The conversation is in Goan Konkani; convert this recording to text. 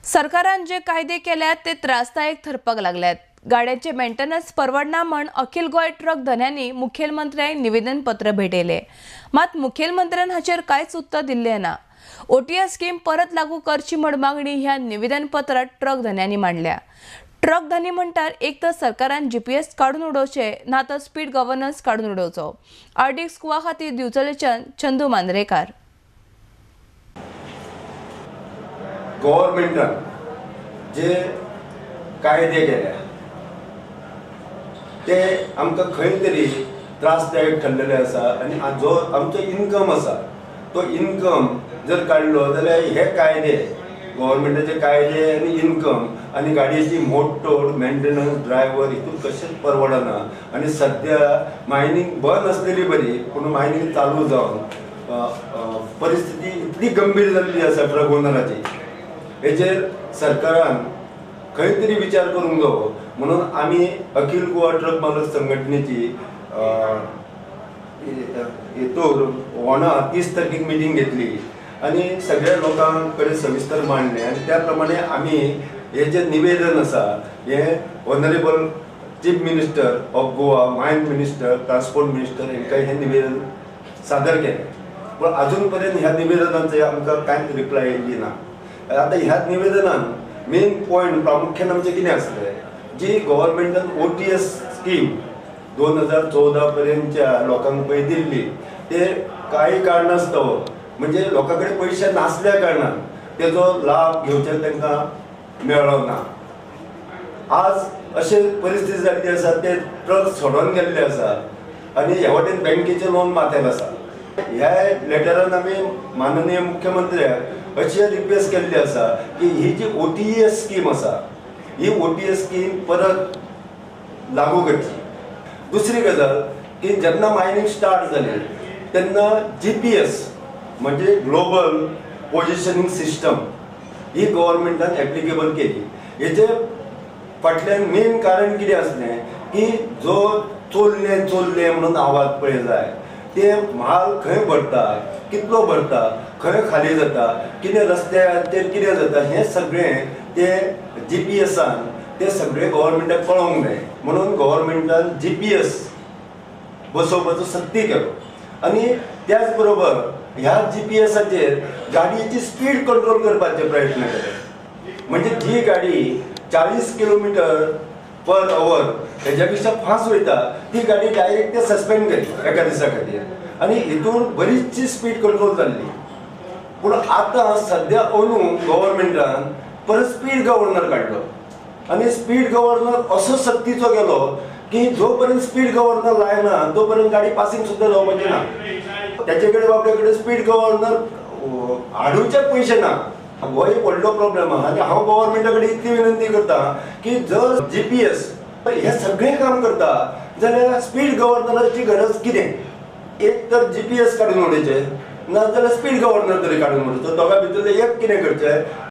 सरकारान जे कायदे केल्यात ते त्रासदायक थरपाक लागल्यात। गाड्यांचे मेंटेनन्स परवडना म्हण अखिल गोंय ट्रक धन्यांनी मुखेलमंत्र्यांक निवेदन पत्र भेटयले, मात मुखेलमंत्र्यान हाचेर कांयच उत्तर दिल्लें ना। ओटीएस स्कीम परत लागू करची म्हण मागणी ह्या निवेदन पत्रात ट्रक धन्यांनी मांडल्या। ट्रक धनी म्हणटात एक तर सरकारान जीपीएस काडून उडोवचे ना तर स्पीड गव्हर्नन्स काडून उडोवचो। आरडीएक्स गोवा खातीर दिवचलेच्यान चंदू मांद्रेकार। गव्हर्मेंटान जे कायदे केले ते आमकां खंय तरी त्रासदायक ठरलेले आसा आनी जो आमचो इनकम आसा तो इनकम जर काडलो जाल्यार हे कायदे गव्हर्मेंटाचे कायदे आनी इनकम आनी गाडयेची मोडतोड मेंटेनन्स ड्रायव्हर हितून कशेंच परवडना। आनी सद्या मायनींग बंद आसलेली बरी, पूण मायनींग चालू जावन परिस्थिती इतली गंभीर जाल्ली आसा ट्रक ओनराची, हेचेर सरकारान खंय तरी विचार करूंक जावो म्हणून आमी अखिल गोवा ट्रक मालक संघटनेची हेतूर होणा 30 तारखेक मिटींग घेतली आनी सगळ्या लोकां कडेन सविस्तर मांडलें आनी त्या प्रमाणे आमी हे जे निवेदन आसा हें honourable chief minister of Goa, mine minister, transport minister हेंकां हें निवेदन सादर केलें, पूण आजून पर्यंत ह्या निवेदनाचेर आमकां कांयच रिप्लाय येयली ना। आतां ह्या निवेदनान मेन पॉयंट प्रामुख्यान आमचें कितें आसलें, जी गव्हर्मेंटान ओटीएस स्कीम 2014 पर्यंतच्या लोकांक पळय दिल्ली ते कांय कारणास्तव म्हणजे लोकां कडेन पयशे नासल्या कारणान तेजो लाभ घेवचे तांकां मेळ्ळो ना। आज अशें परिस्थिती जाल्ली आसा ते ट्रक सोडून गेल्ले आसा आनी ह्या वटेन बँकेचें लोन माथ्यार आसा। ह्या लेटरान आमी माननीय मुख्यमंत्र्याक अशें रिक्वेस्ट केल्ली आसा की ही जी ओटीएस स्कीम आसा ही ओटीएस स्कीम परत लागू करची। दुसरी गजाल की जेन्ना मायनींग स्टार्ट जाली तेन्ना जीपीएस म्हणजे ग्लोबल पोजिशनींग सिस्टम ही गव्हर्मेंटान एप्लिकेबल केली। हेजे फाटल्यान मेन कारण कितें आसलें की जो चोरले चोरले म्हणून आवाज पळय जाय ते म्हाल खंय भरता, कितलो भरता, खंय खाली जाता, कितें रस्त्याचेर कितें जाता हें सगळें ते जीपीएसान ते सगळें गव्हर्मेंटाक कळोंक जाय म्हणून गव्हर्मेंटान जीपीएस बसोवपाचो सक्ती केलो आनी त्याच बरोबर ह्या जीपीएसाचेर गाडयेची स्पीड कंट्रोल करपाचे प्रयत्न केले। म्हणजे जी गाडी 40 किलोमिटर पर our हेज्या पेक्षा फास्ट वयता ती गाडी डायरेक्ट ते सस्पेंड केली एका दिसा खातीर आनी हितून बरीचशी स्पीड कंट्रोल जाल्ली। पूण आतां सद्या अंदू गव्हर्मेंटान परत स्पीड गव्हर्नर काडलो आनी स्पीड गव्हर्नर असो सक्तीचो केलो की जो पर्यंत स्पीड गव्हर्नर लायना तो पर्यंत गाडी पासिंग सुद्दां जावपाची ना। त्याचे कडेन बाबड्या कडेन स्पीड गव्हर्नर हाडूचे पयशे ना, हो एक व्हडलो प्रॉब्लेम आहा। आनी हांव गव्हर्मेंटा कडेन इतली विनंती करता की जर जीपीएस हे सगळें काम करता जाल्यार स्पीड गव्हर्नराची गरज कितें? एक तर जीपीएस काडून उडयचें ना जाल्यार स्पीड गव्हर्नर तरी काडून उडयचो, दोगां भितरलें एक कितें करचें